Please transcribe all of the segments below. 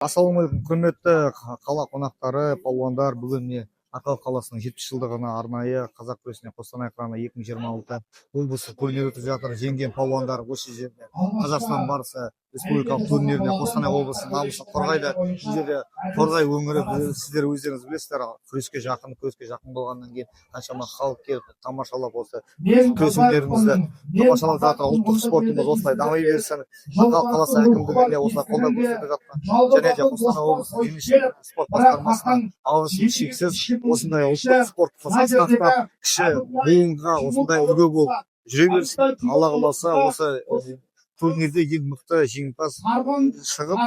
Ассалаумағалейкум, құрметті қала қонақтары, палуандар! Бүгін, міне, Арқалық қаласының 70 жылдығына арнайы қазақ күресінен Қостанай қыраны 2026 облыстық турнир өтіп жатыр. Жеңген палуандар осы жерде Қазақстан барысы республикалық турниріне Қостанай облысының намысын қорғайды. Бұл жерде Торғай өңірі, сіздер өздеріңіз білесіздер, күреске жақын. Күреске жақын болғаннан кейін қаншама халық келіп, тамашалап, осы күрес өнерімізді тамашалап жатыр. Ұлттық спортымыз осылай дами берсін. Арқалық қаласы әкімдігіне осылай қолдау көрсетіп жатқан және де Қостанай облысының дене шынықтыру спорт басқармасына алғысым шексіз. Осындай ұлттық спортты сақтап, кіші буынға осындай үлгі болып жүре берсін. Алла қаласа, осы турнирде ең мықты жеңімпаз шығып,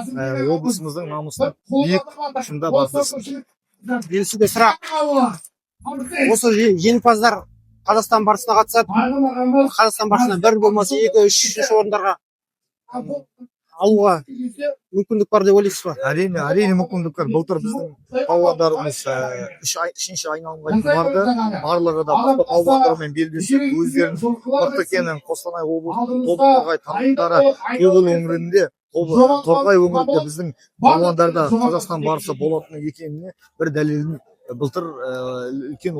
облысымыздың намысын биік шыңда бассын. Енді сізге сұрақ: осы жеңімпаздар Қазақстан барысына қатысады. Қазақстан барысына бір болмаса екі, үшінші орындарға алуға мүмкіндік бар деп ойлайсыз ба? Әрине, әрине, мүмкіндік бар. Былтыр біздің палуандарымыз үшінші айналымға дейін барды. Барлығы да мықты палуандармен белдесіп, өздерінің мықты екенін Қостанай облысының Тобыл, Торғай танаптары, Тобыл өңірінде, Тобыл, Торғай өңірінде біздің палуандарда Қазақстан барысы болатыны екеніне бір дәлелін былтыр үлкен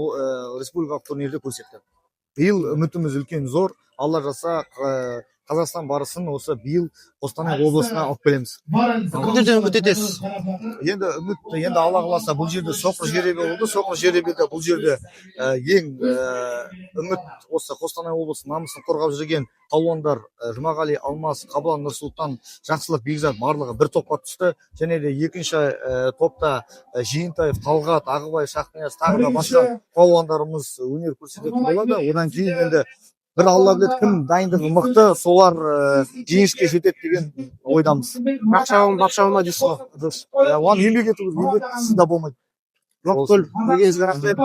республикалық турнирде көрсетті. Биыл үмітіміз үлкен, зор. Алла жазса, Қазақстан барысын осы биыл Қостанай облысына алып келеміз. Кімдерден үміт етесіз? Енді үміт, енді Алла қаласа, бұл жерде соқыр жеребе болды. Соқыр жеребеде бұл жерде ең үміт осы Қостанай облысының намысын қорғап жүрген палуандар Жұмағали Алмас, Қабылан Нұрсұлтан, Жақсылық Бекзат, барлығы бір топқа түсті. Және де екінші топта Жиентаев Талғат, Ағыбай Шахнияз, тағы да басқа палуандарымыз өнер көрсететін болады. Одан кейін енді бір Алла біледі, кім дайындығы мықты, солар жеңіске жетеді деген ойдамыз. Бақ шабамын, бақ шаба ма дейсіз ғой? Дұрыс. Оған еңбек ету керек, еңбексіз де болмайды. Жоқ, көл дегеніңізге рахмет.